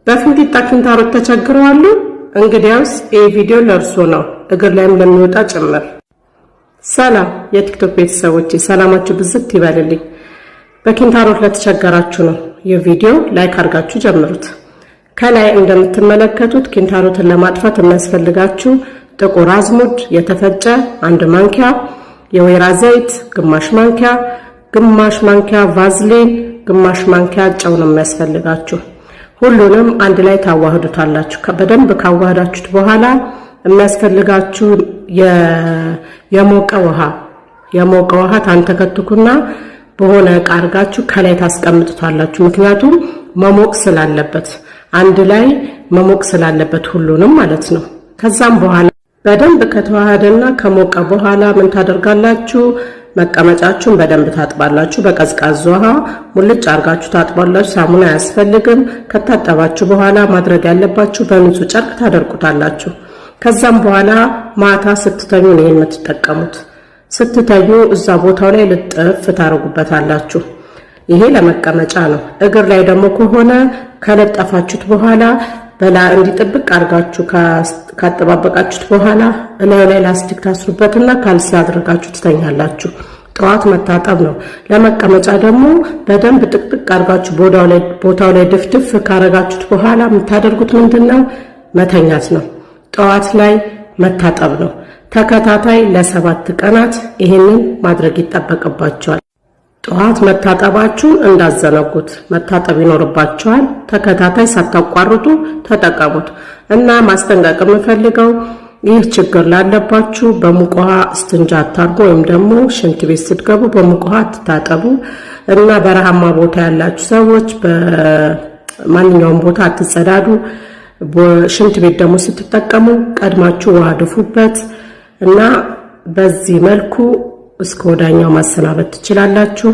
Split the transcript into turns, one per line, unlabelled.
በፊንጢጣ ኪንታሮት ተቸግረዋል? እንግዲያውስ ይህ ቪዲዮ ለእርሶ ነው፣ እግር ላይም ለሚወጣ ጭምር። ሰላም የቲክቶክ ቤተሰቦቼ፣ ሰላማችሁ ብዝት ይበልልኝ። በኪንታሮት ለተቸገራችሁ ነው ይህ ቪዲዮ፣ like አድርጋችሁ ጀምሩት። ከላይ እንደምትመለከቱት ኪንታሮትን ለማጥፋት የሚያስፈልጋችሁ ጥቁር አዝሙድ የተፈጨ 1 ማንኪያ፣ የወይራ ዘይት ግማሽ ማንኪያ፣ ግማሽ ማንኪያ ቫዝሊን፣ ግማሽ ማንኪያ ጨው ነው የሚያስፈልጋችሁ። ሁሉንም አንድ ላይ ታዋህዱታላችሁ። በደንብ ካዋህዳችሁት በኋላ የሚያስፈልጋችሁ የሞቀ ውሃ፣ የሞቀ ውሃ ታንተከትኩና በሆነ እቃ አድርጋችሁ ከላይ ታስቀምጡታላችሁ። ምክንያቱም መሞቅ ስላለበት፣ አንድ ላይ መሞቅ ስላለበት ሁሉንም ማለት ነው። ከዛም በኋላ በደንብ ከተዋሃደና ከሞቀ በኋላ ምን ታደርጋላችሁ? መቀመጫችሁን በደንብ ታጥባላችሁ። በቀዝቃዛ ውሃ ሙልጭ አርጋችሁ ታጥባላችሁ። ሳሙና አያስፈልግም። ከታጠባችሁ በኋላ ማድረግ ያለባችሁ በንጹህ ጨርቅ ታደርቁታላችሁ። ከዛም በኋላ ማታ ስትተኙ ነው የምትጠቀሙት። ስትተኙ እዛ ቦታው ላይ ልጥፍ ታደርጉበታላችሁ። ይሄ ለመቀመጫ ነው። እግር ላይ ደግሞ ከሆነ ከለጠፋችሁት በኋላ በላ እንዲጥብቅ አድርጋችሁ ካጠባበቃችሁት በኋላ እላዩ ላይ ላስቲክ ታስሩበትና ካልሲ አድርጋችሁ ትተኛላችሁ። ጠዋት መታጠብ ነው። ለመቀመጫ ደግሞ በደንብ ጥቅጥቅ አድርጋችሁ ቦታው ላይ ድፍድፍ ካረጋችሁት በኋላ የምታደርጉት ምንድን ነው? መተኛት ነው። ጠዋት ላይ መታጠብ ነው። ተከታታይ ለ7 ቀናት ይህንን ማድረግ ይጠበቅባችኋል። ጠዋት መታጠባችሁን እንዳትዘነጉት፣ መታጠብ ይኖርባችኋል። ተከታታይ ሳታቋርጡ ተጠቀሙት እና ማስጠንቀቅ የምፈልገው ይህ ችግር ላለባችሁ በሙቅ ውሃ እስትንጃ አታርጉ፣ ወይም ደግሞ ሽንት ቤት ስትገቡ በሙቅ ውሃ አትታጠቡ እና በረሃማ ቦታ ያላችሁ ሰዎች በማንኛውም ቦታ አትጸዳዱ። ሽንት ቤት ደግሞ ስትጠቀሙ ቀድማችሁ ውሃ ድፉበት እና በዚህ መልኩ እስከ ወዳኛው ማሰናበት ትችላላችሁ።